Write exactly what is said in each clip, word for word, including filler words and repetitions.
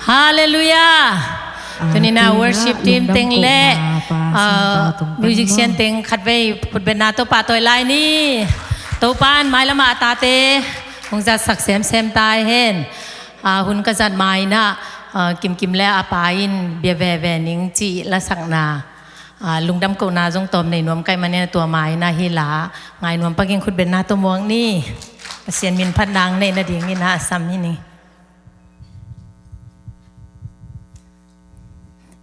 Halleluiah. Tuni-in ah worship team teng le, ah, musician teng khatvei khutbetna tawh pahtawi lai ni. Topa'n mailam ah a tate hong zatsak semsem ta hen. Ah, hun ka zat ma-in ah, ah, Kimkim le a pa in bia veve ning cih lasakna, ah, lungdam kohna zong tawm nei nuam ka hih manin ah tua ma-in ah hih la ngai nuam pakin khutbetna tawh muak ni. Pasian min phat nang neih nadingin ah a sam hi ni.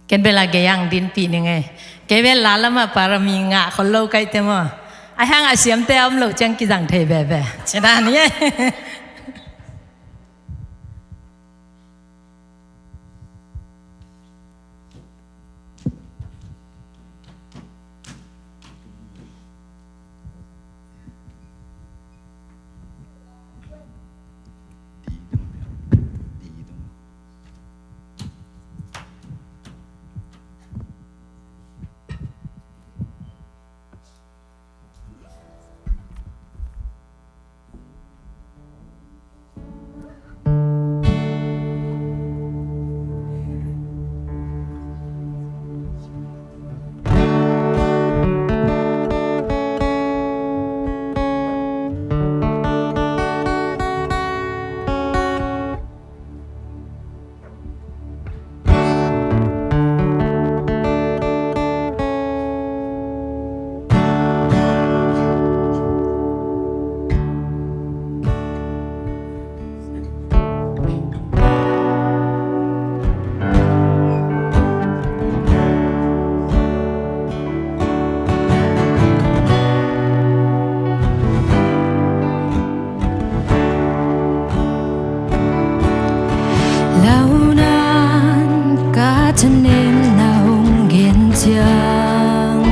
Ken bel a gei-ah hong dinpih ning ei. Kei bel la lamah para mi ngah khol lo ka hih teh maw. Ahih hang a siamte a om loh ciang kizang thei veve. Ci dan hi ei. Launan ka thanemna hong gen ciang,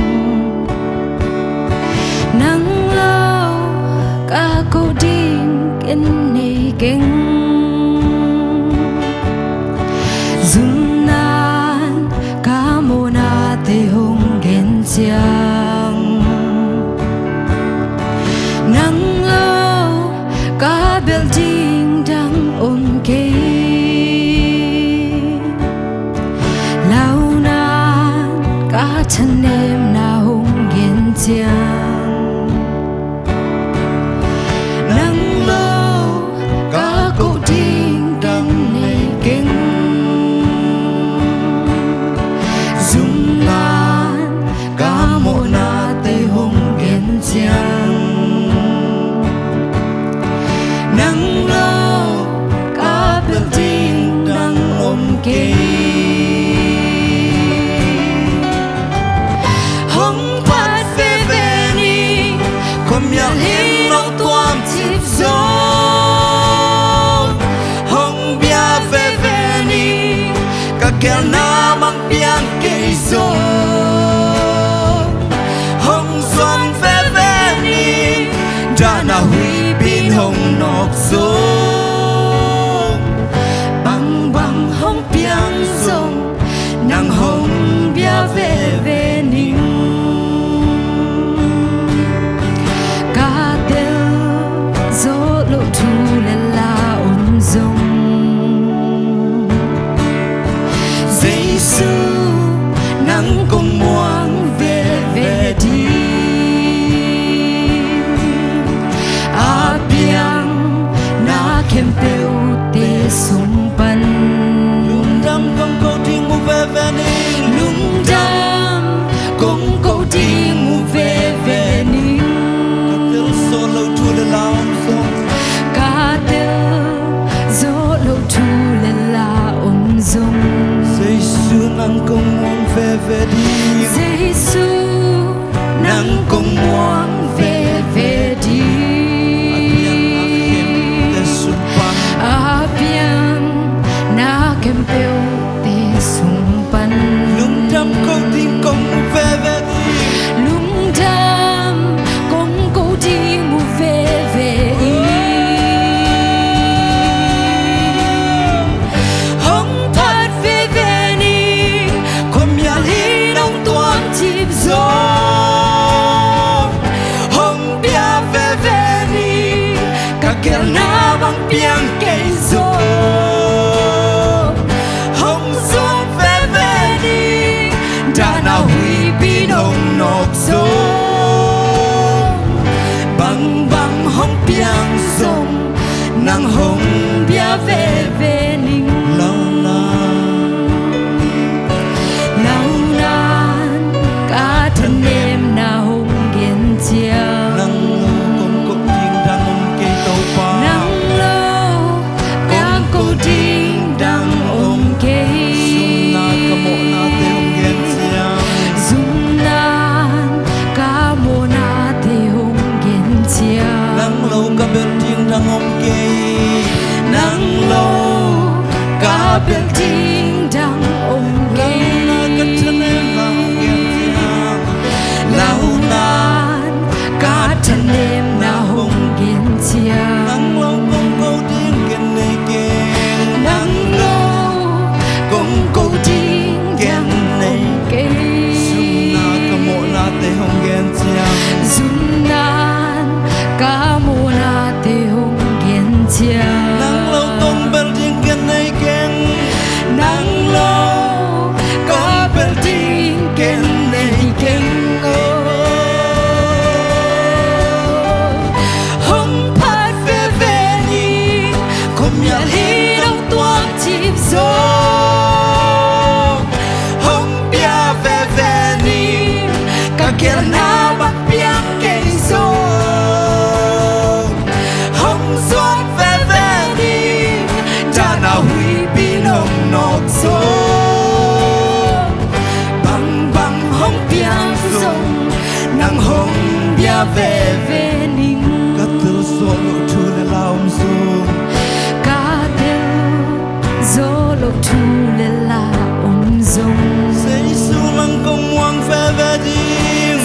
nang lo ka ko ding ken nei keng. Zumnan ka mawhnate hong gen ciang, nang lo ka bel ding dang om kei. Launan ka thanemna hong gen ciang, nang lo ka ko ding dang nei keng. Zumnan ka mawhnate hong gen ciang, nang lo ka bel ding dang om kei. Hong phat veve ni, khuamial in nong tuam cip zong. Hong bia veve ni, ka geelna mang piang kei zong. Hong zuan veve ni, dahna huihpi in hong nawk zong. Bangbang hong piang zong, nang hong bia veve ning. Ka tel zawh loh thu le la om zong, Jesu nang kong muang veve ding. A piang na khempeuhte sung pan, lungdam kong ko ding mu veve ning. Lungdam kong ko ding mu veve ning. Ka tel zawh loh thu le la om zong. Ka tel zawh loh thu le la om zong. Jesu nang kong muang veve ding. Jesu nang kong muang veve ding. A piang na khempeuhte sung pan, a piang na khempeuhte sung pan, lungdam ko ding kong mu veve ding. Lungdam kong ko ding mu veve ding. Hong phat ve hong bia veve ning. Launan, launan ka thanemna hong gen ciang. Nang lo kong ko ding dang om kei Topa. Nang lo kong ko ding dang om kei. Zumna ka mawhnate hong gen ciang. Zumnan ka mawhnate hong gen ciang. Nang lo ka belh ding dang om kei. Nang lo ka belh ding dang om kei. Launan ka thanemna hong gen ciang. Launan ka thanemna hong gen ciang. Nang lo kong ko ding ken nei keng. Nang lo kong ko ding ken nei keng. Zumna ka mawhnate hong gen ciang. Zumnan ka mawhnate hong gen ciang. Nang lo kong belh ding ken nei keng. Nang lo kong belh ding ken nei keng. Oh, hong phat veve ning, khuamial in hong tuam cip zong. Hong bia veve ning, ka gelna bang piang kei zong. Hong zuat veve ning, dan a huipi nong nawk zong. Bangbang hong piang zong, nang hong bia veve ning. Ka tel zawh loh thu le la om zong. Ka tel zawh loh thu le la om zong. Jesu nang kong muang veve ding.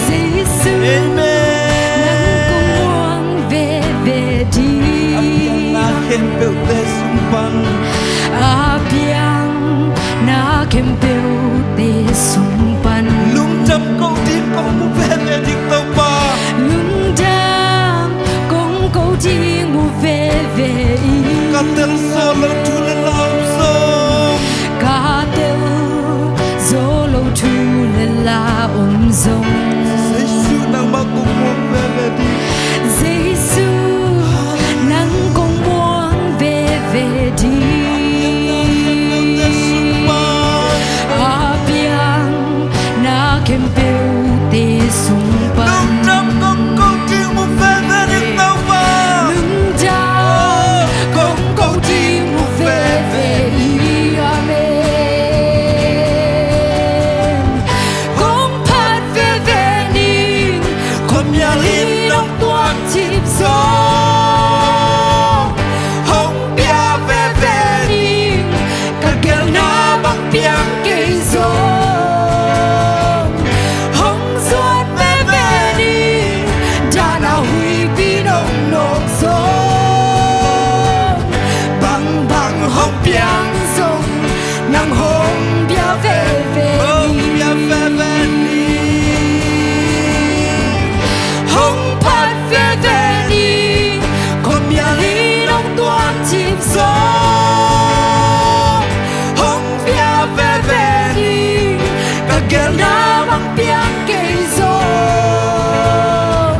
Jesu, amen, nang kong muang veve ding. A piangna khempeuhte sung pan. A piangna khempeuhte sung pan. Lungdam ko ding kong mu veve ding Topa. Lungdam kong ko ding mu veve ing. Ka tel zawh loh thu le la om zong. Ka tel zawh loh thu le la om zong. Jesu nangmah kong muang veve ding. Jesu nang kong muang veve ding. A piangna khempeuhte sung pan. Lungdam kong ko ding mu veve ding Topa. Lungdam kong ko ding mu veve ding. Amen. Kong phat veve ning, khuamial in nong tuam cip zong. Hong bia veve ning, ka gelna bang piang kei zong. Hong zuat veve ning, dan a huipi nong nawk zong. Bangbang hong piang zong, nang hong bia veve ning. Hong bia veve ning. Hong phat veve ning, khuamial in hong tuam cip zong. Hong bia veve ning, ka gelna bang piang kei zong.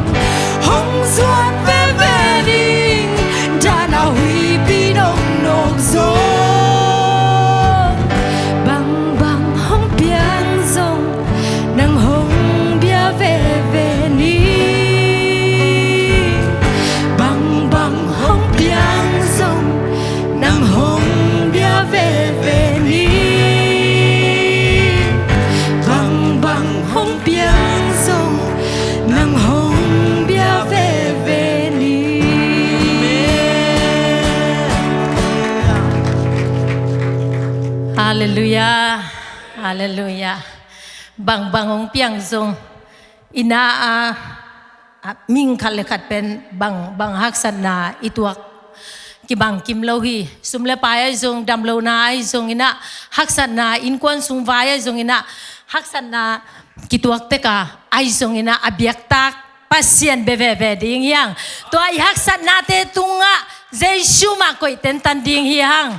Hong zuat veve ning, dan a huipi nong nawk zong. Bangbang hong piang zong, nang hong bia veve ni. Bangbang hong piang zong, nang hong bia veve ni. Bangbang hong piang zong, nang hong bia veve ni. Halleluiah. Halleluiah. Bangbang hong piang zong, i na a, a, mihing khat le khat pen bangbang haksatna i tuak kibang kim lo hi. Sum le pai ahi zong, damlohna ahi zong in ah, haksatna innkuan sung vai ahi zong in ah, haksatna kituak tek a ahi zong in ah, a biaktak Pasian bia veve ding hi hang. Tua i haksatnate tungah Jesu mah koih tentan ding hi hang.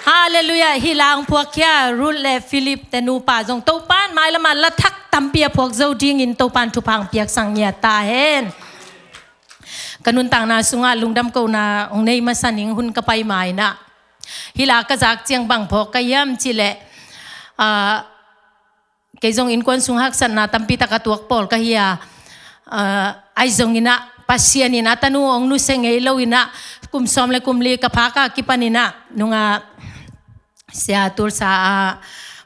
Halleluiah. Hih la hong phuak khia Ruth le Philip te nupa zong Topan mailam ah la thak tampi a phuak zo dingin Topan thupha hong piaksak ngiat ta hen. ka nuntakna sungah lungdam kohna hong nei masa ning hun ka pai ma in ah, hih la ka zak ciang bang phawk ka hiam cih leh, ah, kei zong innkuan sung haksatna tampi tak a tuak pawl ka hi a, ah, ahi zongin ah Pasian in a tanu hong nusia ngei lo in ah, kum sawm le kum li ka phak a kipan in ah, nung a Sia Tulsa a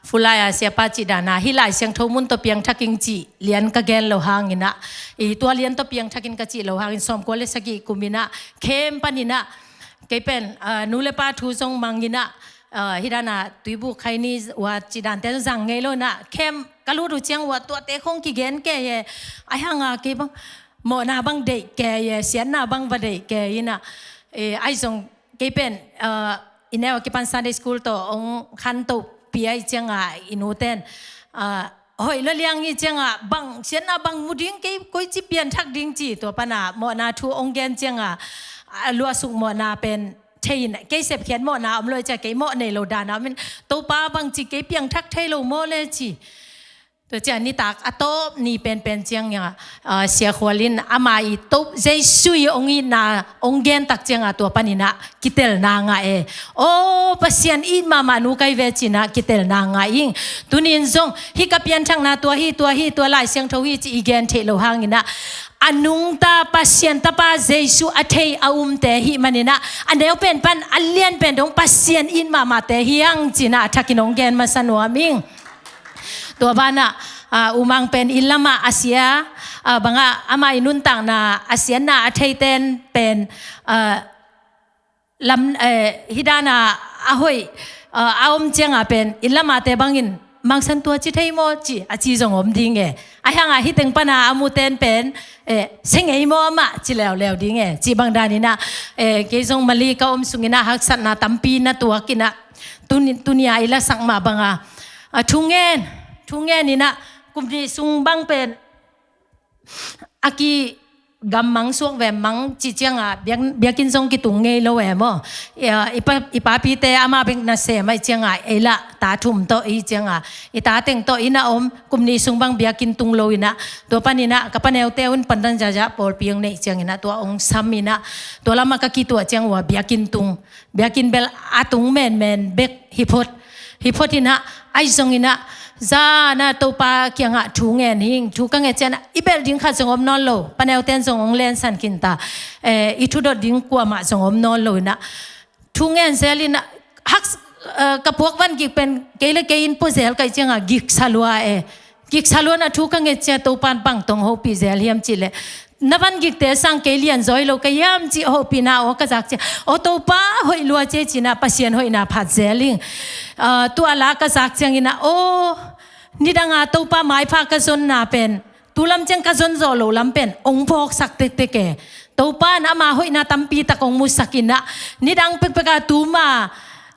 Fulai a Siapa cih dan a, hih Lai Siangtho mun tawh piangthak ing cih lian ka gen lo hangin ah, i tua lian tawh piangthak in ka cih lo hangin sawmkua le sagih kum in ah, camp pan in ah, kei pen, ah, nu le pa thu zong mang in ah, ah, hih dan a Tuibuk, Khaini, Wa cih dante zong zang ngei lo in ah, camp ka lut uh ciang Wa tuate khong kigen kei e, ahi hang a kei bang mawhna bang deih kei e, siatna bang va deih kei in ah, eh, ahi zong kei pen, ah, i neu a kipan Sunday school tawh hong khantohpih ahih ciang a, i nu ten, ah, hoih lua liang i ciang a, bang siatna bang mu ding, kei koici pianthak ding ci, tua pan a mawhna thu hong gen ciang a, a luahsuk mawhna pen thei in, kei sepkhiat mawhna om lo i ci a, kei mawh nei lo dan a om in, Topa bangci kei piangthak thei lo maw le ci. Tua ciang nitak a tawp ni penpen ciang a, ah, Sia Khual in ama i Topa Jesu i hong itna hong gen tak ciang a, tua pan in ah kitelna ngah e. Aw, Pasian it mahmah nu ka hi ve ci in ah kitelna ngah ing. Tuni in zong hih ka pianthakna tua hi, tua hi, tua Lai Siangtho hi ci i gen theih lo hangin ah, a nungta Pasian Tapa Jesu a thei a umte hih man in ah, a neu pen pan a lian pen dong Pasian it mahmahte hi hang ci in ah a thak in hong gen masa nuam ing. Tua ban ah, ah, U Mang pen inn lam ah a sia, ah, bang ah ama i nuntakna a siatna a theite in pen, ah, lam, eh, hih dan a a hoih, ah, a om ciang a pen inn lam a te bang in, Mang San, tua ci thei maw ci, a ci zong om ding e. Ahi hang a hih teng pan a a mute in pen, eh, sia ngei maw amah ci leuleu ding e, cih bang dan in ah, eh, kei zong Malay ka om sung in ah haksatna tampi na tuak in ah, tuni, tuni a i lasak mah bang a, ah, thu ngen, thu ngen in ah, kum nih sung bang pen a kigammang suak ve mang cih ciang a, biak, biakinn zong kitung ngei lo e maw. I, ah, i pa, i papite amah bek nasem ahih ciang a, ei lah ta thum tawh i ciang a, i ta teng tawh i na om, kum nih sung bang biakinn tung lo in ah, tua pan in ah ka paneute un pandan zaza pawlpi hong neih ciang in ah, tua hong sam in ah, tua lam ah ka kituah ciang ua biakinn tung, biakinn bel a tung menmen bek hi phot, hi phot in ah, ahi zong in ah, zan a Topa kiang ah thu ngen hing, thu ka nget ciang a, i belh ding khat zong om nawn lo, paneute in zong hong lensan khin ta, eh, i thudot ding kuamah zong om nawn lo in ah, thu ngen zel in ah, hak, eh, ka puak van gik pen kei le kei in pua zel ka hih ciang a gik sa lua e. Gik sa lua in ah thu ka nget ciang a, Topa in bang tawh hong hopih zel hiam cih leh, na van gikte sang kei lianzaw hi lo ka hiam cih hopihna aw ka zak ciang, aw Topa, hoih lua ci e ci in ah Pasian hoihna phat zel ing. Ah, tua la ka zak ciang in ah, aw, nidang a Topa maipha ka zonna pen, tu lam ciang ka zon zawh loh lam pen hong phawksak tektek e. Topa in ama hoihna tampi tak hong musak in ah, nidang pekpek a tuma,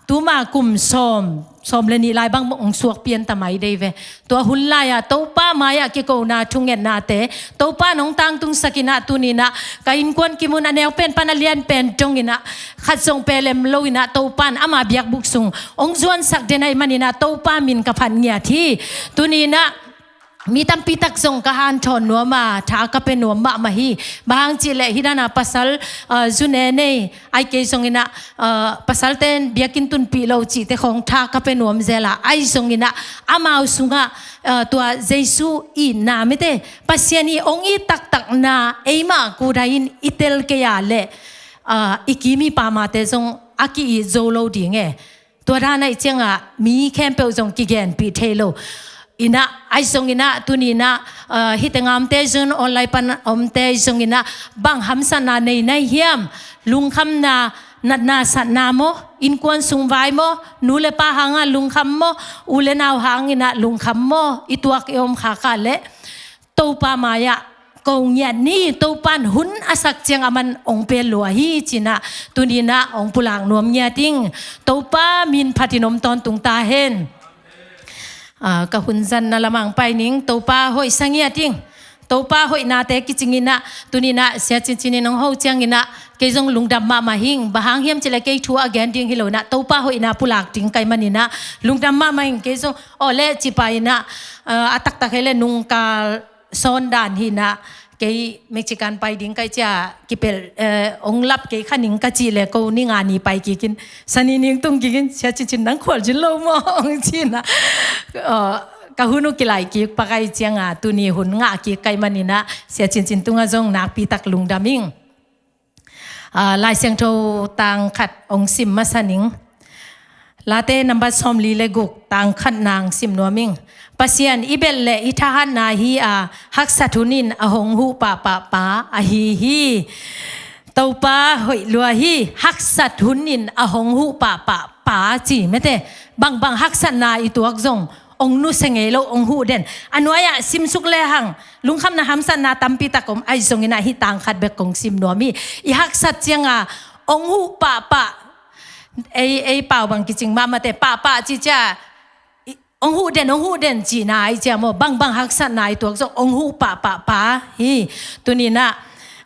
tuma kum sawm, sawm le nih lai bang hong suak pian ta mai dei ve. Tua hun lai ah Topa mai ah kikona thungetnate Topa in hong tangtungsak in ah, tuni in ah ka innkuan kim un a neu pen pan a lian pen dong in ah, khat zong pelem lo in ah, Topa in ama biakbuk sung hong zuansak den ahih man in ah Topa min ka phat ngiat hi. Tuni in ah mi tampi tak zong ka hanthawn nuam a, tha ka pia nuam mahmah hi. Bang hang cih leh hih dan a pasal, ah, zu ne nei, ahih kei zong in ah, ah, pasalte in biakinn tunpih lo cihte khawng tha ka pia nuam zel a, ahi zong in ah amau sungah, ah, tua Jesu itna, mite Pasian i hong it taktakna eimah kudai in i tel kei a leh, ah, i kim i pamte zong a ki-it zo lo ding e. Tua dan ahih ciang a mi khempeuh zong kigenpih thei lo. In ah, ahi zong in ah, tuni in ah, ah, hih teng a omte zong, online pan a omte zong in ah, bang hamsatna nei na hi hiam, lungkhamna, natna satna maw, innkuan sung vai maw, nu le pa hang a lungkham maw, u le nau hang in ah lungkham maw, i tuak i om khak a leh Topa mai ah ko ngiat ni, Topa in hun a sak ciang aman hong pia lua hi ci in ah, tuni in ah hong pulak nuam ngiat ing. Topa min phat in om tawntung ta hen. Ah, ka hun zanna lam ah hong pai ning, Topa hoih sa ngiat ing. Topa hoihnate kicing in ah, tuni in ah Sia Cincin in hong ho ciang in ah, kei zong lungdam mahmah hing. Bang hang hiam cih leh kei thu a gen ding hi lo in ah, Topa hoihna pulak ding ka hih man in ah, lungdam mahmah hing. Kei zong aw leh ci pah in ah, ah, a taktak hi leh nungkal sawn dan hi in ah, kei Mexican pai ding kai cia kipel, eh, ong lap kei kha ning ka cih le ko ni nga ni pai kikin, sani ning tung kikin, Sia Cincin nang khual zin lo maw ong ci na. Eh, ka hun uh kilai kik pakai cianga tuni hun ngah kik kai maninah Sia Cincin tunga zong nakpi tak lungdam ing. Ah, Lai Siangtho tang khat ong sim masa ning. Late nambat sawmli le guk tang khat nang sim nuam ing. Pasian i belh le i thahatna hi a, haksat hun in a hong huh pahpah pa ahi hi. Topa hoih lua hi, haksat hun in a hong huh pahpah pa ci mete. Bangbang haksatna i tuak zong ong nusia ngei lo, ong huh den. A nuai-ah simsuk lehang lungkhamna hamsatna tampi tak om ahi zongin ah hih tang khat bek kong sim nuam hi. I haksat cianga ong huh pahpah, ei, ei pau bang kicing mahmahte pahpah ci cia, i, ong huh den, ong huh den cihna ahi cia maw, bangbang haksatna i tuak zong ong huh pahpah pa hi. Tuninah,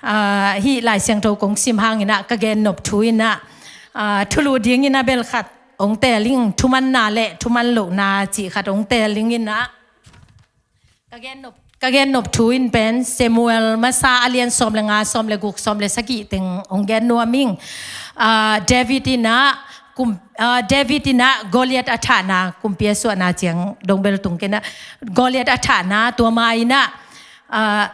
ah, hih Lai Siangtho kong sim hanginah ka gennop thu inah, ah, thulu dingin a bel khat ong teel ing, thumanna le thuman lohna cih khat ong teel ing inah. Ka gennop, ka gennop thu in pen Samuel masa a lian sawm le nga, sawm le guk, sawm le sagih teng ong gen nuam ing. Ah, David inah kum, ah, David inah Goliath a thahna, kumpi a suahna ciang dong bel tung kenah, Goliath a thahna tua ma inah, ah,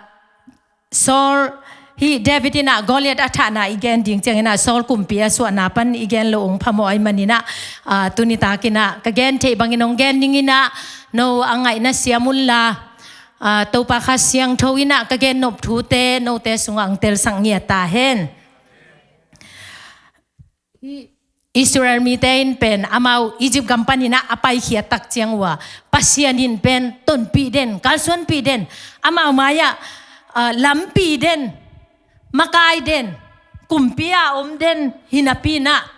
Saul, hih David inah Goliath a thahna i gen ding cianginah Saul kumpi a suahna pan i gen lo ong phamawh ahi maninah, ah, tuni takinah ka gen theih bangin ong gen dinginah no a ngaihna siam unla, ah, Topa Kha Siangtho inah ka gennop thute note sungah ong telsak ngiat ta hen. Israel mite in pen amau Egypt gam paninah a paikhiat tak ciang uh a, Pasian in pen tonpih den, kalsuanpih den, amau mai-ah, ah, lampih den, makai den, kumpi a om den hi napi inah,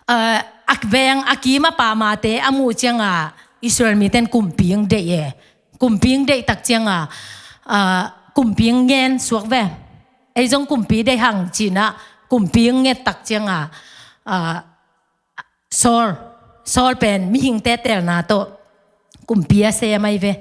ah, a veng a kim a pamate a muh cianga Israel mite in kumpi ong deih e. Kumpi ong deih tak cianga, ah, kumpi ong ngen suak ve. Ei zong kumpi deih hang cinah kumpi ong nget tak cianga, ah, Saul, Saul pen mihingte teelna tawh kumpi a sem ahi ve.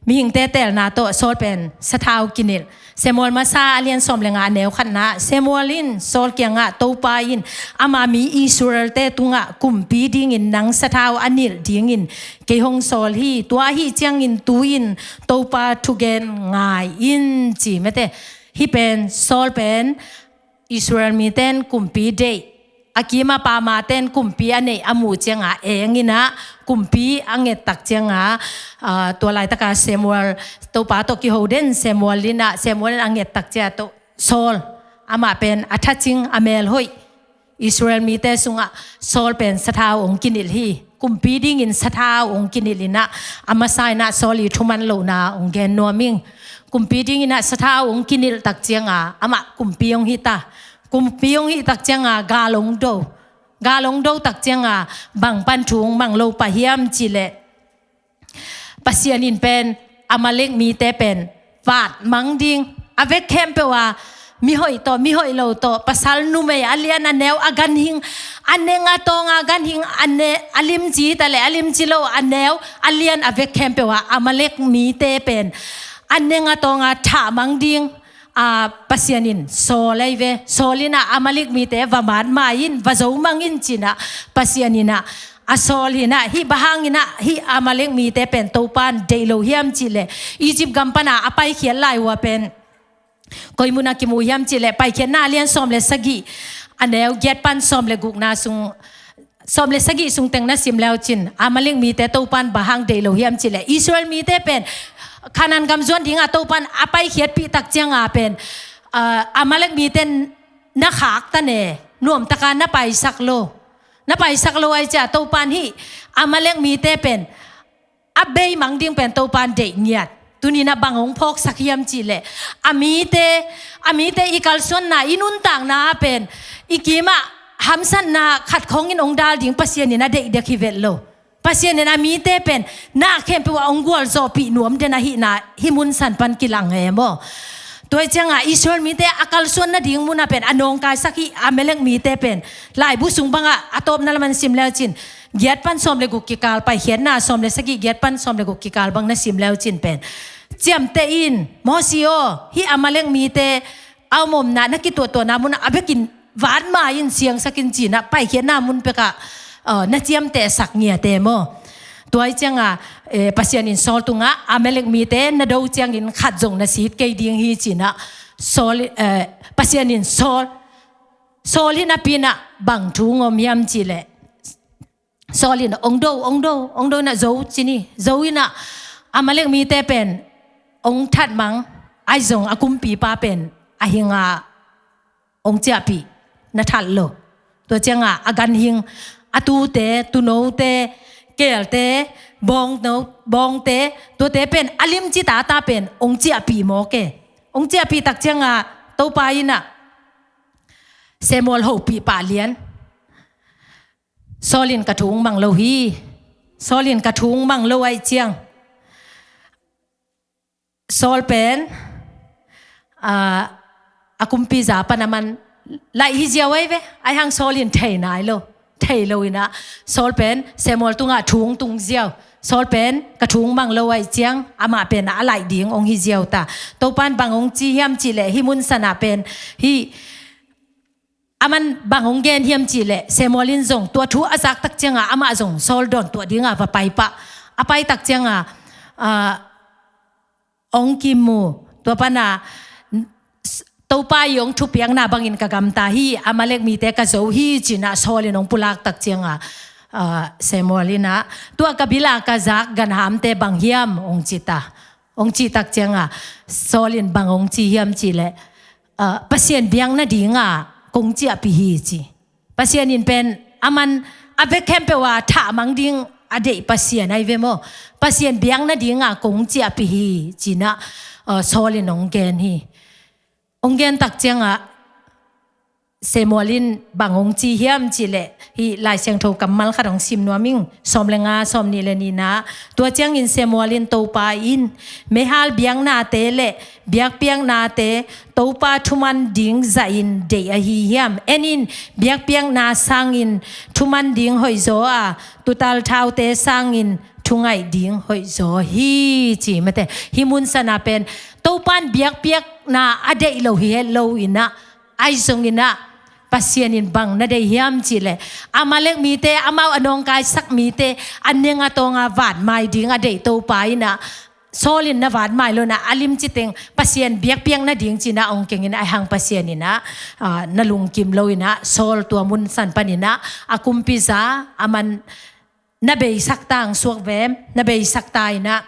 Mihingte teelna tawh Saul pen sathau kinilh. Samuel masa a lian sawm le nga a neu khatna, Samuel in Saul kiangah, Topa in ama mi Israel-te tungah kumpi dingin nang sathau a nilh dingin kei hong sawl hi. Tua ahi ciangin tu-in Topa thugen ngai in ci mete. Hih pen Saul pen Israel mite in kumpi deih, a kim a pamate in kumpi a neih a muh cianga eng inah kumpi a nget tak cianga, ah, tua laitaka Samuel, Topa tawh kiho den Samuel inah, Samuel in a nget tak cia tawh Saul, amah pen a thacing a melhoih, Israel mite sungah Saul pen sathau ong kinilh hi. Kumpi dingin sathau ong kinilh inah a masa inah Saul i thuman lohna ong gen nuam ing. Kumpi dinginah sathau ong kinilh tak cianga amah kumpi ong hita. Kumpi ong hih tak cianga gal ong do. Gal ong do tak cianga bang pan thu ong mang lo pah hiam cih leh, Pasian in pen Amalek mite pen vat mang ding, a vek khempeuh a, mihoih tawh mihoih lo tawh, pasal numei, a lian a neu, a ganhing, a neng a tawng a ganhing, a ne, a limci ta leh a limci lo, a neu, a lian, a vek khempeuh a Amalek mite pen a neng a tawng a thah mang ding, a, Pasian in sawl ahi ve. Saul inah Amalek mite va mat ma in, va zo mang in cinah Pasian inah a sawl hinah, hih bang hanginah hih Amalek mite pen Topa in deih lo hiam cih leh, Egypt gam pana a paikhiat lai uh a pen koi munah kimu hiam cih leh, Paikhiatna a lian sawm le sagih, a neu giat pan sawm le gukna sung, sawm le sagih sung teng na sim leu cin, Amalek mite Topa in bang hang deih lo hiam cih leh, Israel mite pen Kanaan gam zuan dinga Topa in a paikhiatpih tak cianga pen, ah, Amalek mite na khak ta ne, nuamtaka na paisak lo. Na paisak lo ahi cia Topa in hih Amalek mite pen a bei mang ding pen Topa in deih ngiat. Tuninah bang hong phawksak hiam cih leh, a mite, a mite i kalsuanna, i nuntakna pen i kimah hamsatna khat khawngin hong dal ding Pasian in a deih dek hi vet lo. Pasian in a mite pen na khempeuh ah hong gualzawhpih nuam den ahihna hih mun san pan kilang e maw. Tua hi cianga Israel mite a kalsuan nading munah pen a nawngkaisak hih Amalek mite pen laibu sung bangah a tawpna lam ah na sim leu cin, giat pan sawm le guk kikal, Paikhiatna sawm le sagih giat pan sawm le guk kikal bang na sim leu cin pen ciamteh in, Mosi aw, hih Amalek mite a om omna na kituahtuahna munah a bekin vatma in siangsak in ci-in ah paikhiatna mun pekah, uh, na ciamtehsak ngiat e maw. Tua ahih ciangah, eh, Pasian in Saul tungah Amalek mite na do ciangin khat zong na sit kei ding hi ci-in ah Saul, eh, Pasian in Saul, Saul hi napi-in ah bang thu hong om hiam cih leh, Saul in ah ong do, ong do, ong do in ah zo ci ni, zo in ah Amalek mite pen ong thatmang, ahi zong a kumpipa pen a hing a ong ciahpih na that lo. Tua ciangah a ganhing, a tute, tuunote, keelte, bawngno, bawngte, tuate pen a limci tata pen ong ciahpih mawk e. Ong ciahpih tak ciangah Topa in ah Samuel hopih pah lian. Saul in ka thu hong mang lo hi. Saul in ka thu hong mang lo ahih ciang, Saul pen, ah, a kumpi za pan a man laih hi ziau ahi ve. Ahi hang Saul in thei nai lo. Thei lo in ah Saul pen Samuel tungah thu hong tung ziau. Saul pen ka thu hong mang lo ahih ciang amah pen a laih ding ong hi ziau ta. Topa in bang ong ci hiam cih leh, hih mun sanah pen, hih a man bang hong gen hiam cih leh, Samuel in zong tua thu a zak tak ciangah amah zong Saul dawntuah dingah va pai pah. A pai tak ciangah, ah, ong kimu. Tua pan ah, Topa i ong thupiakna bangin ka gamta hi, Amalek mite ka zo hi ci-in ah Saul in ong pulak tak ciangah, ah, Samuel in ah, tua ka bil a ka zak ganhamte bang hiam, ong ci ta. Ong cih tak ciangah Saul in bang ong ci hiam cih leh, ah, Pasian biak nadingah kong ciahpih hi ci. Pasian in pen a man a bek khempeuh a thahmang ding a deih Pasian ahi ve maw. Pasian biak nadingah kong ciahpih hi ci-in ah, ah, Saul in ong gen hi. Ong gen tak ciangah Samuel in bang ong ci hiam cih leh, hih Lai Siangtho kammal khat ong sim nuam ing, sawm le nga, sawm nih le nihna. Tua ciangin Samuel in, Topa in meihal biaknate le biakpiaknate Topa thuman ding zahin deih ahi hiam? En in, biakpiakna sangin thuman ding hoihzaw a, tuutal thaute sangin thungaih ding hoihzaw hi, ci mate. Hih mun sanah pen Topa in biakpiakna a deih lo hi het lo in ah, ahi zongin ah Pasian in bang na deih hiam cih leh, Amalek mite amau a nawngkaisak mite a neng a tawng a vatmai ding a deih Topa in ah, Saul in na vatmai lo in ah, a limci teng Pasian biakpiak nading ci-in ah ong keng in ah, ahi hang Pasian in ah, ah, na lungkim lo in ah, Saul tua mun san pan in ah a kumpi za a man na beisak ta, ong suak vem, na beisak ta in ah,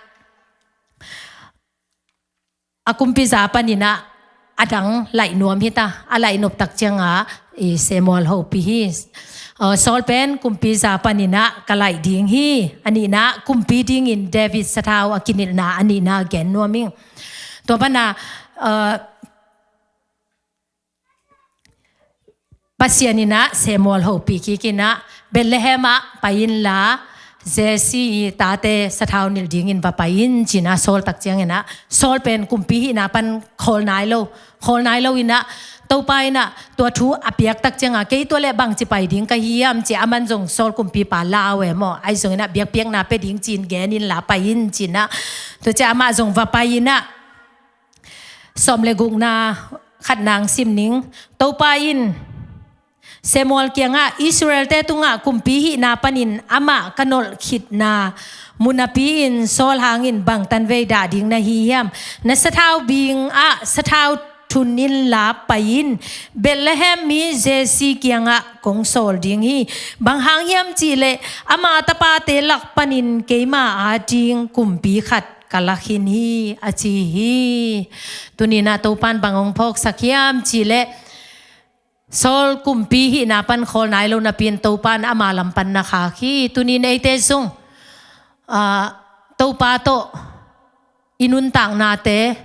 a kumpi za pan in ah a dang laih nuam hi ta. A laih nop tak ciangah i Samuel hopih hi. Uh, Saul pen kumpi za pan in ah ka laih ding hi. A nihna, kumpi dingin David sathau a kinilhna a nihna gen nuam ing. Tua pan ah, uh, Pasian in ah Samuel hopih kik in ah, Bethlehem ah pai inla, Jesse i tate sathau nilh dingin va pai in, ci-in ah Saul tak ciangin ah, Saul pen kumpi hihna pan khawl nai lo, khawl nai lo in ah, Topa in ah tua thu a piak tak ciangah, kei tua leh bangci pai ding ka hiam, ci-a a man zong Saul kumpipa lau e maw, ahi zongin ah biakpiakna pia ding ci-in gen inla pai in, ci-in ah, tua ciah amah zong va pai in ah, sawm le gukna khat nang sim ning. Topa in Samuel kiangah, Israelte tungah kumpi hihna panin amah ka nolh khitna mu napi-in Saul hangin bang tanvei dah ding na hi hiam? Na sathau bing ah sathau thun inla pai in, Bethlehem mi Jesse kiangah kong sawl ding hi. Bang hang hiam cih leh ama tapate lak panin keima ading kumpi khat ka la khin hi, a ci hi. Tuni-in ah Topa in bang hong phawksak hiam cih leh, Saul kumpi hihna pan khawl nai lo napi-in Topa in ama lam pan na khak hi. Tuni-in eite zong, ah, Topa tawh i nuntaknate,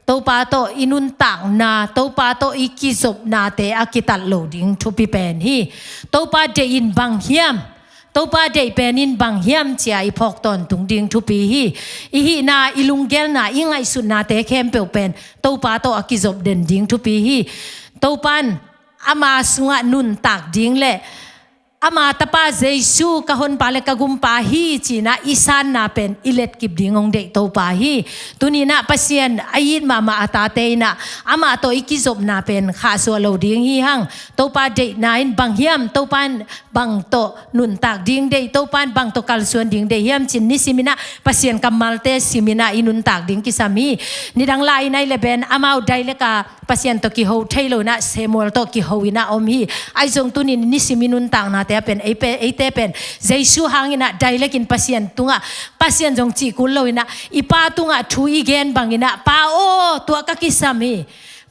Topa tawh i nuntakna, Topa tawh i kizopnate a kitat lo ding thupi pen hi. Topa deih in bang hiam? Topa deih pen in bang hiam, ci-a i phawk tawntung ding thupi hi. I hihna, i lunggelna, i ngaihsutnate khempeuh pen Topa tawh a kizop den ding thupi hi. Topa in ama sungah nuntak ding le Ama tapa Jesu ka honpa le ka gumpa hi ci-in ah i sanna pen i letkip ding hong deih Topa hi. Tuni-in ah Pasian a it mahmah a tate in ah amah tawh i kizopna pen khahsuah lo ding hi hang. Topa deihna in bang hiam, Topa in bang tawh nuntak ding deih, Topa in bang tawh kalsuan ding deih hiam ci-in nisimin ah Pasian kammalte simin ah i nuntak ding kisam hi. Nidang lai-in ahih leh bel amau dailek a Pasian tawh kiho thei lo-in ah Samuel tawh kiho-in ah om hi. Ahi zong tuni-in nisim i nuntaknate ah pen ei pe, eite pen Jesu hangin ah dailek in Pasian tungah, Pasian zong cih kul lo-in ah i pa tungah thu i gen bangin ah, Pa aw, tua ka kisam hi.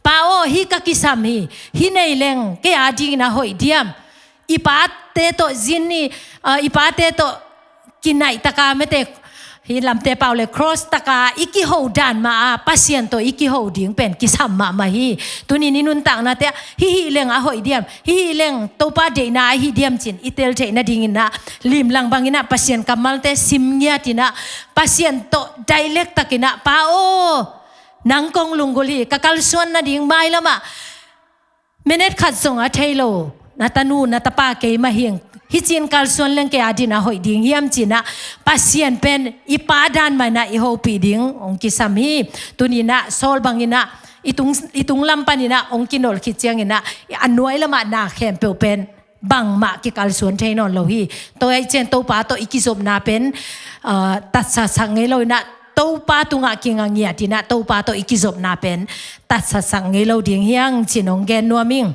Pa aw, hih ka kisam hi. Hih nei leng kei a dingin a hoih diam? I pate tawh zin i, ah, i pate tawh kinaih taka mete, hih lamte pau le cross taka i kiho dan mah a Pasian tawh i kiho ding pen kisam mahmah hi. Tuni-in i nuntaknate ah hih hih leng a hoih diam, hih hih leng Topa deihna ahi diam ci-in i tel theih nadingin ah limlang bangin ah Pasian kammalte sim ngiat-in ah Pasian tawh dailek takin ah, Pa aw, nang kong lunggulh hi, ka kalsuan nading mailam ah minute khat zong a thei lo na tanu na tapa keimah hi ing. Hih ci-in kalsuan leng kei a dingin a hoih ding hiam ci-in ah Pasian pen i pa dan mah in ah i hopih ding hong kisam hi. Tuni-in ah Saul bangin ah i tung, i tunglam panin ah hong kinolh khit ciangin ah a nuai lam ah na khempeuh pen bangmah kikalsuan thei nawn lo hi. Tua ahih ciang Topa tawh i kizopna pen, ah, tatsatsak ngei lo-in ah Topa tungah kinga ngiat-in ah Topa tawh i kizopna pen tatsatsak ngei lo ding hi hang ci-in hong gen nuam ing.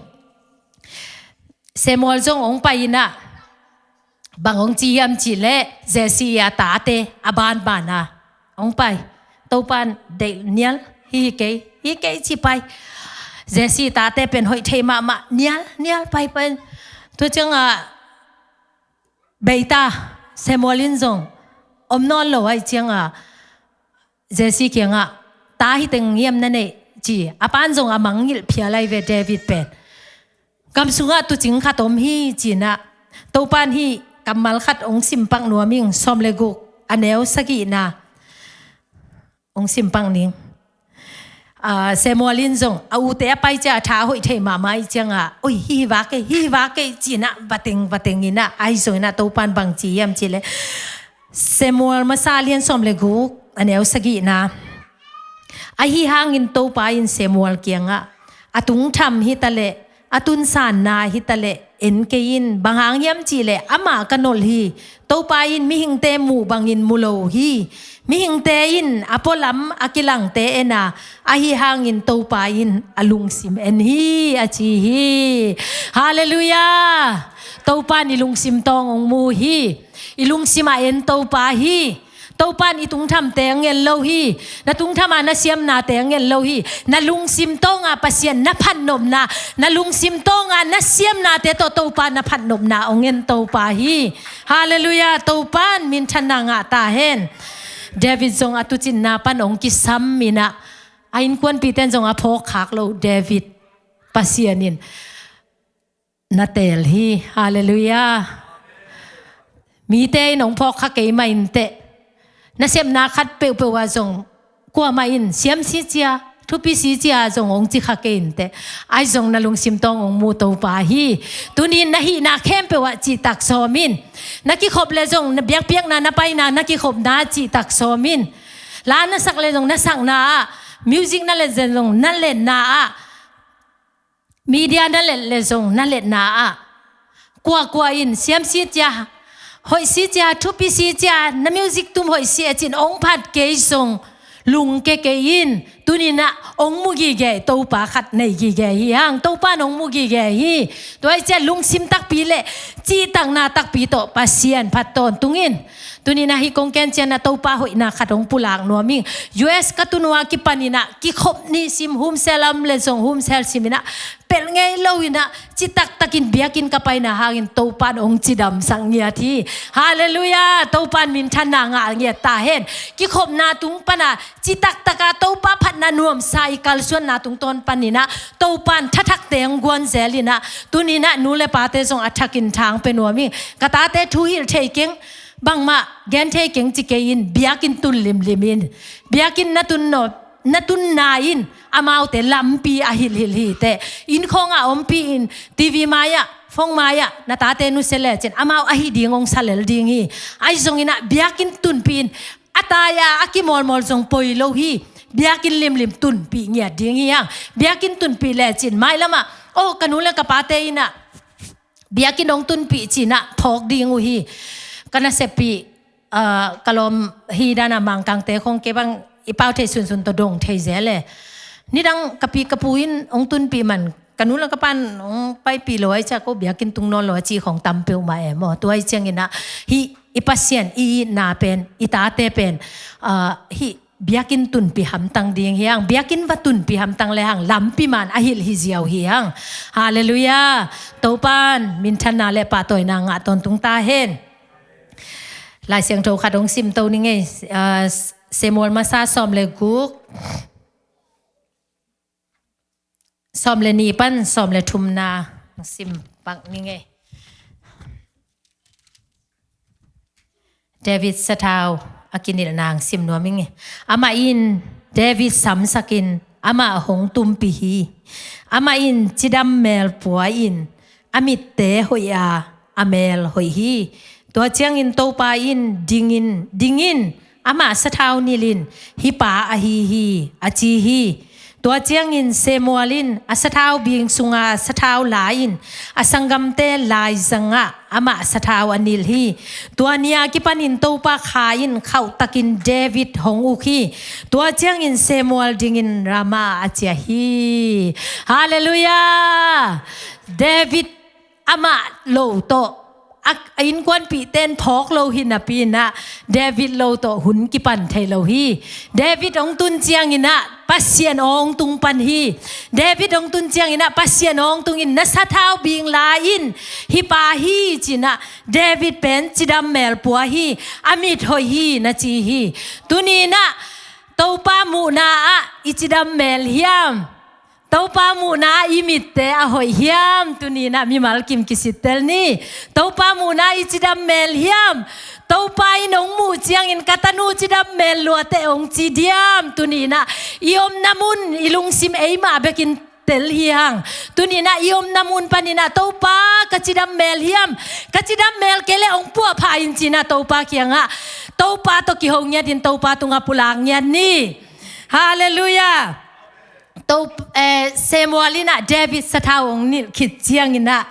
Samuel zong hong pai-in ah bang hong ci hiam cih leh Jesse a tate a banban a hong pai. Topa in deih, Nial, hih hi kei, hih hi kei, ci pai. Jesse tate pen hoih thei mahmah, Nial, Nial, pai, pai. Tua ciang ah bei ta, Samuel in zong om nawn lo ahih ciang ah Jesse kiangah, Ta hi teng hiam na neih, ci. A pa in zong a mangngilh phial lai ve, David pen. Gam sungah tuucing khat om hi ci-in ah Topa in hih kammal khat hong sim pak nuam ing, sawm le guk, a neu sagihna hong sim pak ning. Ah, Samuel in zong a ute a pai ciang a tha a hoih thei mahmah ahih ciang ah, Oi, hih hi va kei, hih hi va kei, ci-in ah vateng vateng in ah, ahi zongin ah Topa in bang ci hiam cih leh Samuel masa lian sawm le guk, a neu sagihna. Ahi hangin Topa in Samuel kiangah, A tungtham hi ta leh, a tunsanna hi ta leh en kei in, bang hang hiam cih leh amah ka nolh hi. Topa in mihingte muh bangin mu lo hi. Mihingte in a pualam a kilangte en a, ahi hangin Topa in a lungsim en hi, a ci hi. Halleluiah! Topa in i lungsim tawng hong mu hi. I lungsim a en Topa hi. Topa in i tungthamte hong en lo hi. Na tungtham a na siamnate hong en lo hi. Na lungsim tawng a Pasian na phatnopna, na lungsim tawng a na siamnate tawh Topa na phatnopna hong en Topa hi. Halleluiah, Topa in minthanna ngah ta hen. David zong a tuucinna pan hong kisam in ah, a innkuanpihte in zong a phawkkhak loh, David Pasian in na teel hi. Halleluiah. Mite in hong phawkkha kei mah inteh. Nasepna khat peuhpeuh ah zong kuamah in siamsi cia, thupisi cia zong hong ci kha kei inteh. Ahi zong na lungsim tawng hong mu Topa hi. Tuni-in na hihna khempeuh ah cihtak sawm in. Na kikhop leh zong, na biakpiakna, na paina, na kikhopna cihtak sawm in. La na sak leh zong na sakna ah, music na let leh zong na letna ah, media na let leh zong na letna ah, kuakua in siamsi cia, hoihsi cia, thupisi cia, na music tum hoihsi a ci-in hong phat kei zong lungke kei in. Tuni-in ah hong mu gige Topa khat nei gige hi hang. Topa in hong mu gige hi. Tua ahih ciang lungsim takpi leh cihtakna takpi tawh Pasian phat tawntung in. Tuni-in ah hih kong gen ciang ah Topa hoihna khat hong pulak nuam ing. U S ka tun uh a kipan in ah kikhop nisim, home cell a om leh zong home cell sim in ah pelh ngei lo in ah, citak takin biakinn ka paina hangin Topa in hong cidamsak ngiat hi. Halleluiah! Topa in minthanna ngah ngiat ta hen. Kikhopna tung pan a citak taka Topa phatna nuamsa i kalsuanna tungtawn pan in ah Topa in thathakte hong guan zel in ah, tuni-in ah nu le pate zong a thakin thang pia nuam ing. Ka tate thu hilh thei keng, bangmah gen thei keng ci kei in, biakinn tun limlim in. Biakinn na tun nawn, na tunna in amaute lampi a hilhhilh hi teh. Innkhawng ah ompih in, T V mai ah phone mai-ah na tate nusia lecin amau ahi ding hong sa lel ding hi. Ahi zongin ah biakinn tunpih in a tai-a a kimawlmawl zong poi lo hi. Biakinn limlim tunpih ngiat ding hi hang. Biakinn tunpih lecin mailamah, oh, ka nu le ka pate in ah biakinn hong tunpih ci-in ah phawk ding uh hi. Ka naseppih, ah, ka lawm hi dan a Mangkangte khong kei bang i pau thei sunsun tawh dong thei zel e. Nidang ka pi ka pu in hong tunpih man ka nu le ka pa'n hong paipih lo ahih ciang ko biakinn tung nawn lo a ci khong tam peuhmah e maw. Tua ahih ciangin ah hih i Pasian i itna pen, i tate pen, ah, hih biakinn tunpih hamtang ding hi hang, biakinn va tunpih hamtang le hang lampi man a hilh hi ziau hi hang. Halleluiah. Topa'n minthanna le pahtawina ngah tawntung ta hen. Lai Siangtho khat hong simto ning ei, ah, Samuel masa sawm le guk, sawm le nih pan sawm le thumna sim pak ning ei. David sathau a kinilhna hong sim nuam ing ei. Amah in David samsakin amah hong tumpih hi. Amah in cidam mel pua in a mitte hoih a, a mel hoih hi. Tua ciangin Topa in, "Ding in, ding in, amah sathau nilh in, hih pa ahi hi," a ci hi. Tua ciangin Samuel in a sathau bing sunga sathau la-in a sanggamte laizangah amah sathau a nilh hi. Tua ni-a kipanin Topa Kha in khauhtakin David hong uk hi. Tua ciangin Samuel dingin Ramah a ciah hi. Halleluiah! David amah lo tawh, a, a innkuanpihte in phawk lo hi napi-in ah David lo tawh hun kipan thei lo hi. David hong tun ciangin ah Pasian aw hong tung pan hi. David hong tun ciangin ah Pasian aw hong tungin, "Na sathau bing la in, hih pa hi," ci-in ah David pen cidam mel pua hi, a mit hoih hi na ci hi. Tuni-in ah Topa muhna ah i cidam mel hiam? Topa muhna ah i mitte a hoih hiam? Tuni-in ah mimal kim kisittel ni. Topa muhna ah i cidam mel hiam? Topa in hong muh ciangin, "Ka tanu cidam mel lua teh," hong ci diam? Tuni-in ah i omna mun, i lungsim eimah bekin tel hi hang. Tuni-in ah i omna mun panin ah, "Topa, ka cidam mel hiam? Ka cidam mel kei leh hong puahpha in," ci-in ah Topa kiangah, Topa tawh kiho ngiatin Topa tungah pulak ngiat ni. Halleluiah. To, eh, Samuel in ah David sathau hong nilh khit ciangin ah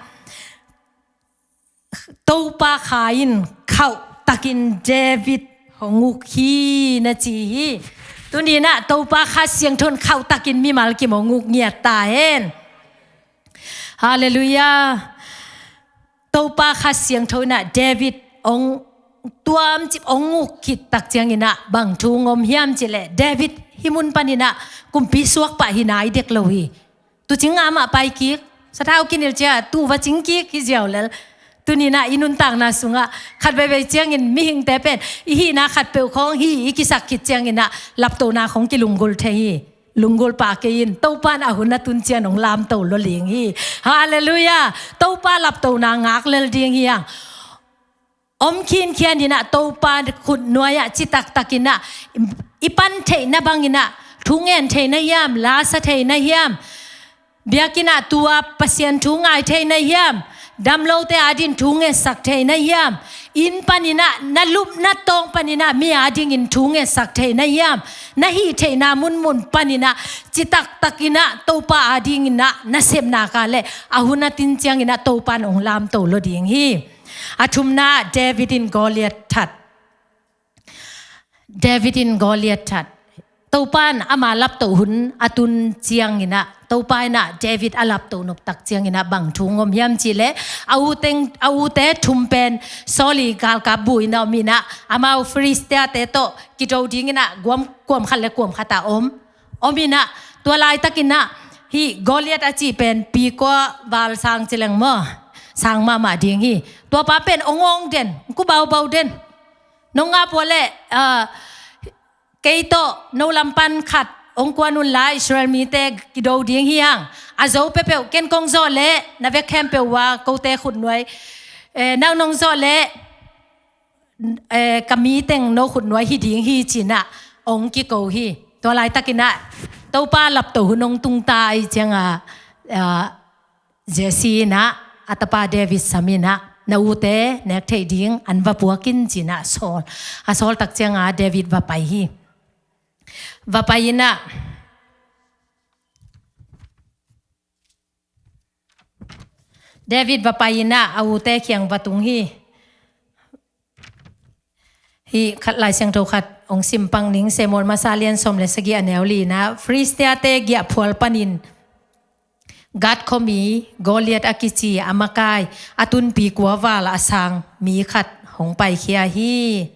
Topa Kha in khauhtakin David hong uk hi na ci hi. Tuni-in ah Topa Kha Siangtho in khauhtakin mimal kim hong uk ngiat ta hen. Halleluiah. Topa Kha Siangtho in ah David hong tuamcip hong uk khit tak ciangin ah bang thu hong om hiam cih leh, David hih mun panin ah kumpi suak pah hi nai dek lo hi. Tu cing amah pai kik, sathau kinilh ciang tu va cing kik hi ziau lel. Tuni-in ah i nuntakna sungah khat veivei ciangin mihingte pen i hihna khatpeuh khawng hih i kisak khit ciangin ah laptohna khawng kilunggulh thei hi. Lunggulh pah kei in, Topa in a hun a tun ciang hong lamto lua ding hi. Halleluiah. Topa laptohna ngak lel ding hi hang. Om khinkhian in ah Topa khutnuai-ah citaktakin ah i pan theihna bangin ah thu ngen thei na hiam, la sa thei na hiam? Biakinn ah tu-a Pasian thu ngai thei na hiam? Damlote adingin thu ngetsak thei na hiam? Inn panin ah, na lupna tawng panin ah mi adingin thu ngetsak thei na hiam? Na hih theihna munmun panin ah citaktakin ah Topa adingin ah na sep nak leh, a hun a tun ciangin ah Topa in hong lamto lua ding hi. A thumna, David in Goliath that. David in Goliath that. Topa in ama laptoh hun a tun ciangin ah, Topa in ah David a laptoh nop tak ciangin ah bang thu hong om hiam cih leh, a u teng, a ute thum pen Saul i galkap bu in ah om in ah, amau Filistia-te tawh kido dingin ah guam, kuam khat le kuam khat ah om. Om in ah, tua laitakin ah hih Goliath a cih pen pi kua val sang ci leng maw, sang mahmah ding hi. Tua pa pen hong awng den, hong ku baubau den. Nong ap uh leh, ah, kei tawh no lam pan khat hong kuan un la, Israel mite kido ding hi hang. A zo peuhpeuh ken kong zawh leh na vek khempeuh uh a kote khutnuai, eh, nang nong zawh leh, eh, ka mi teng no khutnuai hi ding hi ci-in ah hong kiko hi. Tua laitakin ah Topa laptoh hun hong tung ta ahih ciangin ah, ah, Jesse in ah a tapa David sam in ah, na ute nek theih ding an va puak in ci-in ah sawl. A sawl tak ciangah David va pai hi. Va pai in ah, David va pai in ah a ute kiang va tung hi. Hih khat Lai Siangtho khat hong sim pang ning, Samuel masa lian sawm le sagih a neu li-na, Filistia-te giahphual panin Gath khuami Goliath a kici a makai a tun pi kua val a sang mi khat hong paikhia hi.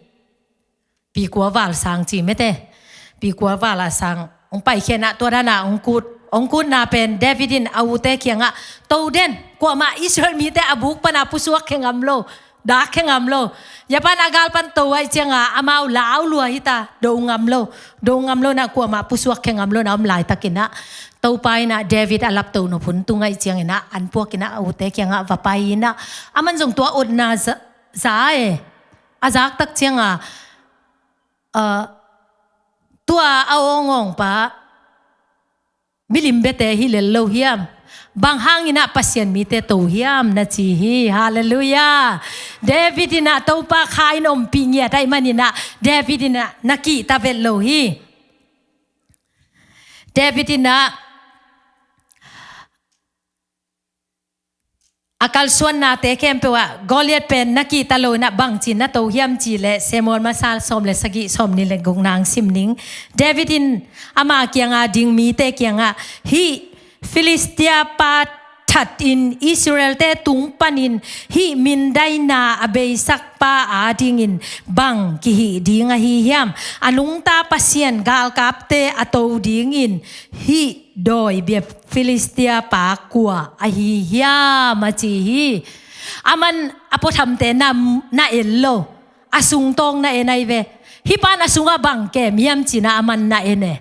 Pi kua val sang ci mete. Pi kua val a sang hong paikhia in ah tua dan a hong kut, hong kutna pen David in a ute kiangah, "To den, kuamah Israel mite a buk pan a pusuak khe ngam lo, dak khe ngam lo. Japan a gal pan to ahih ciangah amau lau lua hi ta, do ngam lo, do ngam lo in ah kuamah pusuak khe ngam lo in ah om laitakin ah, Topa in ah David a lapto nop hun tung ahih ciangin ah an puak in ah a ute kiangah va pai in ah, aman zong tua otna za, za e, a zak tak ciangah, ah, tua a awngawng pa milim biate hi lel lo hiam? Bang hangin ah Pasian mite to hiam?" na ci hi. Halleluiah. David in ah Topa kha in ompih ngiat ahih manin ah David in ah na kihta vet lo hi. David in ah a kalsuannate khempeuh ah Goliath pen na kihta lo in ah bangci na to hiam cih leh, Samuel masa sawm le sagih, sawmnih le gukna hong sim ning. David in ama kianga ding mite kiangah, "Hih Filistia pa that in Israel-te tung panin hih mindaina a beisak pa adingin bang kihih ding ahi hiam? A nungta Pasian galkapte a to dingin hih dawi bia Filistia pa kua ahi hiam?" a ci hi. Aman a puathamte na, na en lo, a sungtawng na en ahi ve. "Hih pan a sungah bang kem hiam?" ci-in ah aman na en e.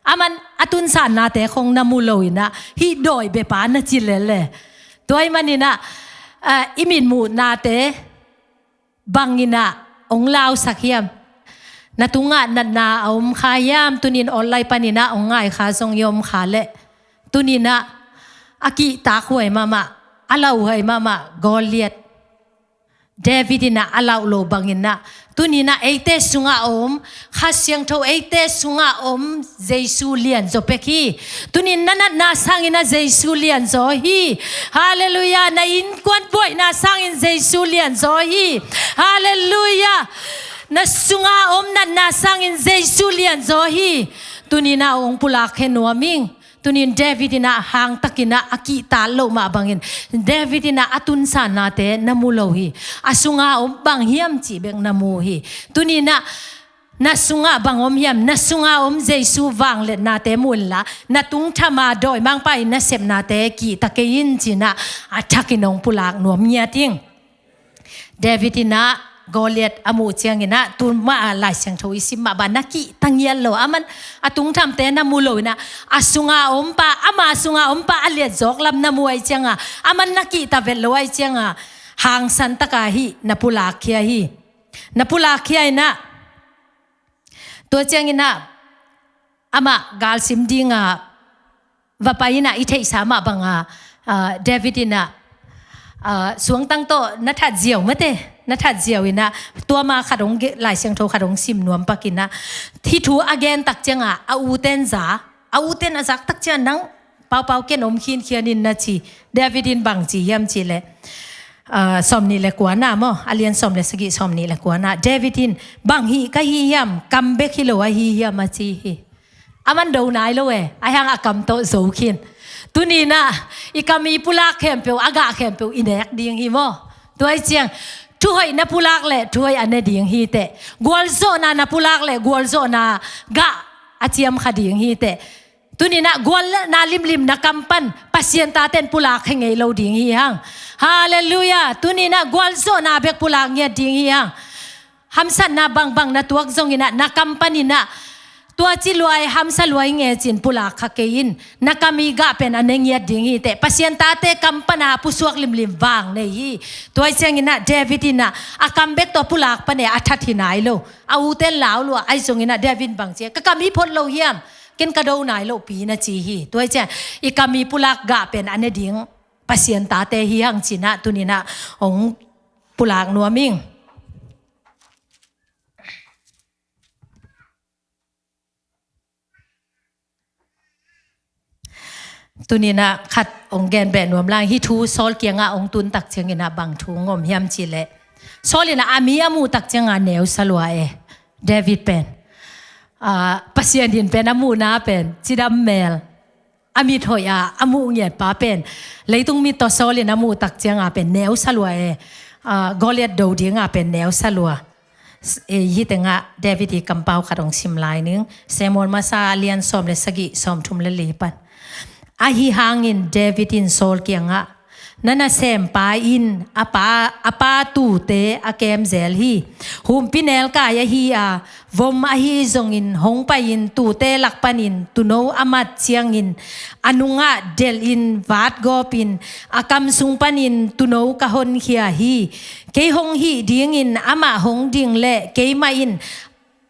Aman a tunsannate khong na mu lo in ah, "Hih dawi bia pa," na ci lel e. Tua ahih manin ah, ah, i mitmuhnate bangin ah hong lausak hiam? Na tungah natna a om kha hiam? Tuni-in online panin ah hong ngai kha zong i om kha leh, tuni-in ah a kihtak huai mahmah, a lauhuai mahmah Goliath, David in ah a lauh lo bangin ah, tuni-in ah eite sungah a om, Kha Siangtho eite sungah a om Jesu lianzaw pek hi. Tuni-in na natna sangin ah Jesu lianzaw hi. Halleluiah. Na innkuan buaihna sangin Jesu lianzaw hi. Halleluiah. Na sungah a om natna sangin Jesu lianzaw hi. Tuni-in ah hong pulak khe nuam ing. Tuni-in David in ah hangtakin ah a kihtak loh mah bangin, David in ah a tunsannate na mu lo hi. A sungah a om bang hiam cih bek na mu hi. Tuni-in ah na sungah bang om hiam? Na sungah a om Jesu vangliatnate mu inla, na tungtham a dawimangpa in na sepnate kihta kei in ci-in ah a thakin hong pulak nuam ngiat ing. David in ah Goliath a muh ciangin ah, tu mah a Lai Siangtho i sim mah bang na kihta ngiat lo. Aman a tungthamte na mu lo in ah, a sungah a om pa, ama sungah a om pa a lianzawk lam na mu ahih ciangah, aman na kihta vet lo ahih ciangah, hangsan taka hih na pulak khia hi. Na pulak khia in ah, tua ciangin ah amah galsim dinga va pai in ah, i theihsa mah banga, ah, David in ah, ah, suangtang tawh na that ziau mate, na that ziau in ah, tua mah khat hong ge-, Lai Siangtho khat hong sim nuam pak in ah, hih thu a gen tak ciangah a uten za, a uten a zak tak ciangah, "Nang paupau, ken om khinkhian in," na ci. David in bang ci hiam cih leh, ah, sawmnih le kuana maw, a lian sawm le sagih, sawmnih le kuana, David in, "Bang hih ka hi hiam? Kam bek hi lo ahi hiam?" a ci hi. Aman do nai lo e, ahih hang a kam tawh zo khin. Tuni-in ah i kam i pulak khempeuh, a gah khempeuh i nek ding hi maw. Tua ahih ciang, thuhoih na pulak leh thuhoih a ne ding hi teh. Gualzawhna na pulak leh gualzawhna gah a ciam kha ding hi teh. Tuni-in ah gualzawhna limlim na kam pan Pasian taten pulak khe ngei lo ding hi hang. Halleluiah. Tuni-in ah gualzawhna bek pulak ngiat ding hi hang. Hamsatna bangbang na tuak zongin ah, na kam panin ah, tua ci luai, hamsa luai nge ci-in pulak kha kei in. Na kam i gah pen a ne ngiat ding hi teh. Pasian tate kam pana pusuak limlim vang nei hi. Tua ahih ciangin ah David in ah a kam bek tawh pulak pan e, a that hi nai lo. A uten lau lua, ahi zongin ah David bang ci, "Ka kam hi phot lo hiam? Ken ka do nai lo pi," na ci hi. Tua ahih ciang, i kam i pulak gah pen a ne ding Pasian tate hi hang ci-in ah tuni-in ah hong pulak nuam ing. Tuni-in ah khat hong gen beh nuam lang, hih thu Saul kiangah hong tun tak ciangin ah bang thu hong om hiam cih leh, Saul in ah a mi a muh tak ciangah neu sa lua e, David pen. Ah, Pasian in pen a muhna pen cidam mel, a mit hoih a a muh ngiat pa pen, leitung mit tawh Saul in a muh tak ciangah pen neu sa lua e. Ah, Goliath do dingah pen neu sa lua. S-, eh, hih tengah David ii kampau khat hong sim lai ning. Samuel Masa a lian sawm le sagih, sawmthum le li pan. Ahi hangin David in Saul kiangah, "Na nasempa in a pa, a pa tuute a kem zel hi. Humpinelkai ahi a, vom ahi zongin hong pai-in tuute lak panin tuuno a mat ciangin a nungah delhin vatgawpin a kam sung panin tuuno ka honkhia hi. Kei hong hih dingin amah hong ding leh keimah in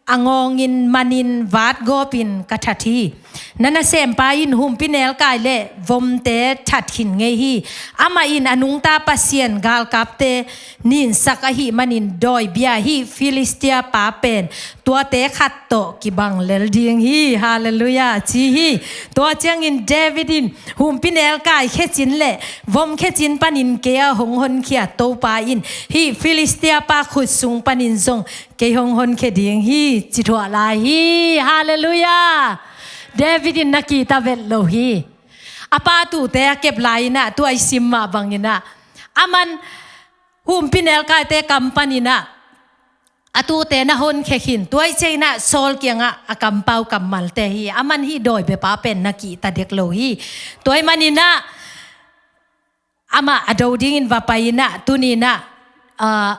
a ngawngin manin vatgawpin ka that hi. Na nasempa in humpinelkai le vomte that khin ngei hi. Amah in a nungta Pasian galkapte ninsak ahih manin dawi bia hih Filistia pa pen tuate khat tawh kibang lel ding hi." Halleluiah, ci hi. Tua ciangin David in, "Humpinelkai khecin le vom khecin panin kei a hong honkhia Topa in hih Filistia pa khut sung panin zong kei hong honkhia ding hi," ci thuah lai hi. Halleluiah. David in na kihta vet lo hi. A pa tuute a kep lai-in ah, tua i sim mah bangin ah, aman humpinelkaite kam panin ah a tuute na honkhia khin. Tua i ciangin ah Saul kiangah a kampau kammalte hi. Aman hih dawi bia pa pen na kihta dek lo hi. Tua ahih manin ah amah a do dingin va pai-in ah, tuni-in ah, ah,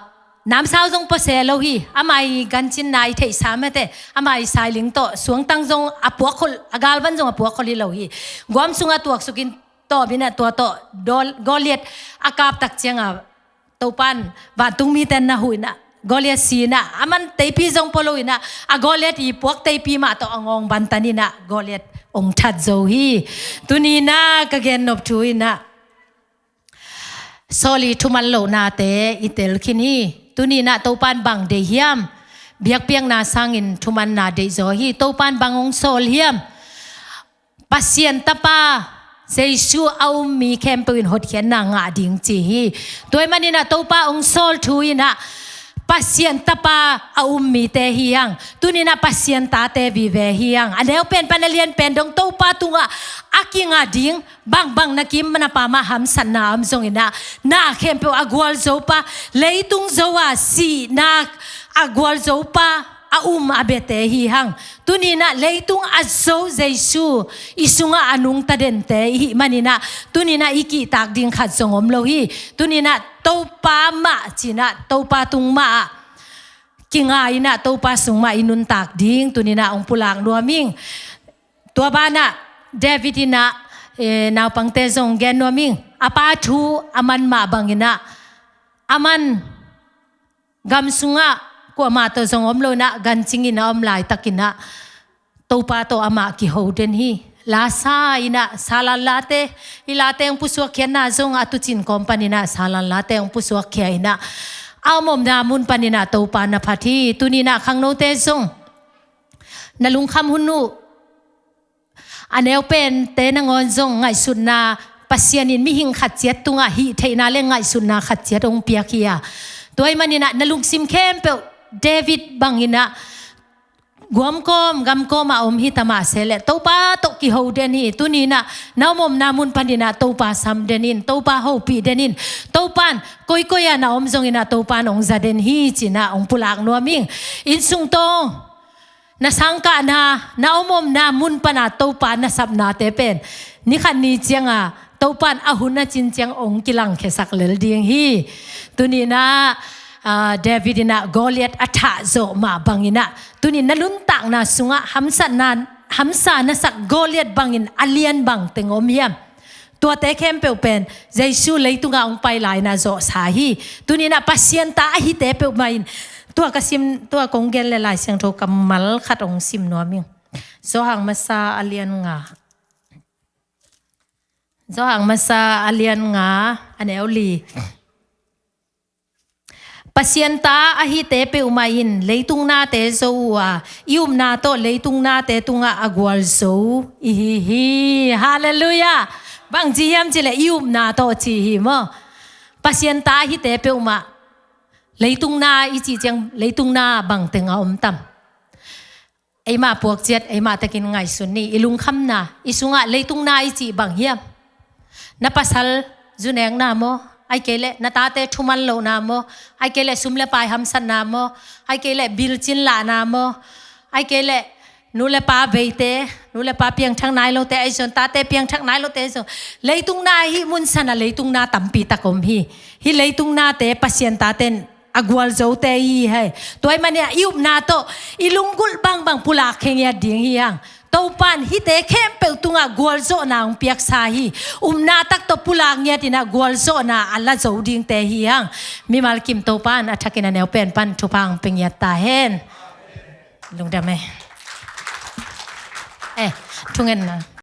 namsau zong pua se lo hi. Amah ii gancinna i theihsa mate, amah ii sailing tawh suangtang zong a puakkhol, a galvan zong a puakkhol hi lo hi. Guam sungah tuaksukin tawpin ah tua tawh Dol-, Goliath a kap tak ciangah Topa'n vantung mite na huh-in ah Goliath si-in ah, aman teipi zong pua lo-in ah, a Goliath ii puak teipi mah tawh a ngawng bantanin ah Goliath hong that zo hi. Tuni-in ah ka gennop thu in ah Saul ii thuman lohnate i tel khin hi. Tuni-in ah Topa'n bang deih hiam? Biakpiakna sangin thumanna deih zaw hi. Topa'n bang hong sawl hiam? Pasian Tapa Jesu a um mi khempeuh in hotkhiatna ngah ding ci hi. Tua ahih manin ah Topa hong sawl thu in ah Pasian Tapa a um mite hi hang. Tuni-in ah Pasian tate vive hi hang. A neu pen pan a lian pen dong Topa tungah a kinga ding bangbang na kim na pam ah hamsatna om zongin ah, na khempeuh a gualzo pa, leitung zo a sihna a gualzo pa a um a biate hi hang. Tuni-in ah leitung a zo Jesu i sungah a nungta dente i hih manin ah, tuni-in ah i kihtak ding khat zong om lo hi. Tuni-in ah Topa mah ci-in ah, Topa tung mah ah kinga-in ah, Topa sung mah i nuntak ding tuni-in ah hong pulak nuam ing. Tua banah David in ah, eh, naupangte zong gen nuam ing. A pa thu a man mah bangin ah, aman gam sungah kuamah tawh zong om lo-in ah, gancingin a om laitakin ah Topa tawh amah kiho den hi. La sa-in ah, salan late, i late hong pusuakkhiatna zong a tucin kawm panin ah salan late hong pusuakkhia-in ah, a om omna mun panin ah Topa na phat hi. Tuni-in ah khangnote zong na lungkham hun uh. A neu pente nangawn zong ngaihsutna, Pasian in mihing khat ciat tungah hih theihna le ngaihsutna khat ciat hong piak hi a. Tua ahih manin ah na lungsim khempeuh David bangin ah guam kawm, gam kawm a om hi ta mah se leh, Topa tawh kiho den hi. Tuni-in ah na om omna mun panin ah Topa sam den in, Topa hopih den in. Topa'n koikoi ah na om zongin ah Topa'n hong za den hi ci-in ah hong pulak nuam ing. Inn sung tawh na sangkahna, na om omna mun pan a Topa na sapnate pen, ni khat ni ciang a Topa'n a hun a cin ciang hong kilangkhiasak lel ding hi. Tuni-in ah, ah, David in ah Goliath a thah zawh mah bangin ah, tuni-in na nuntakna sungah hamsatna, hamsa na sak Goliath bangin a lian bang teng om hiam? Tuate khempeuh pen Jesu leitungah hong pai lai-in ah zawhsa hi. Tuni-in ah Pasian ta a hite peuhmah in tua ka sim, tua kong gen le Lai Siangtho kammal khat hong sim nuam ing. Johan Masa a lian nga. Johan masa a lian nga, a neu li. Pasian ta ahite peuhmah in leitung nate zo uh a, i upna tawh leitung nate tungah a gualzo i hi hi. Halleluiah. Bang ci hiam cih leh i upna tawh ci hi maw. Pasian ta ahite peuhmah leitung na i cih ciang leitung na bang teng a om tam? Eimah puak ciat, eimah takin ngaihsun ni. I lungkhamna, i sungah leitung na i cih bang hiam? Na pasal zunekna maw? Ahih kei leh na tate thuman lohna maw? Ahih kei leh sum le pai hamsatna maw? Ahih kei leh bil cin lahna maw? Ahih kei leh nu le pa veite, nu le pa piangthak nai lote ahi zong, tate piangthak nai lote ahi zong, leitung na hih mun san ah leitung na tampi tak om hi. Hih leitung nate Pasian taten a gualzote hi hi. Tua ahih manin i upna tawh i lunggulh bangbang pulak khe ngiat ding hi hang. Topa'n hihte khempeuh tungah gualzawhna hong piaksa hi. Upna tak tawh pulak ngiat in ah gualzawhna a la zo dingte hi hang. Mimal kim Topa'n a thakin a neu pen pan thupha hong pia ngiat ta hen. Lungdam ei. Eh, thungetna.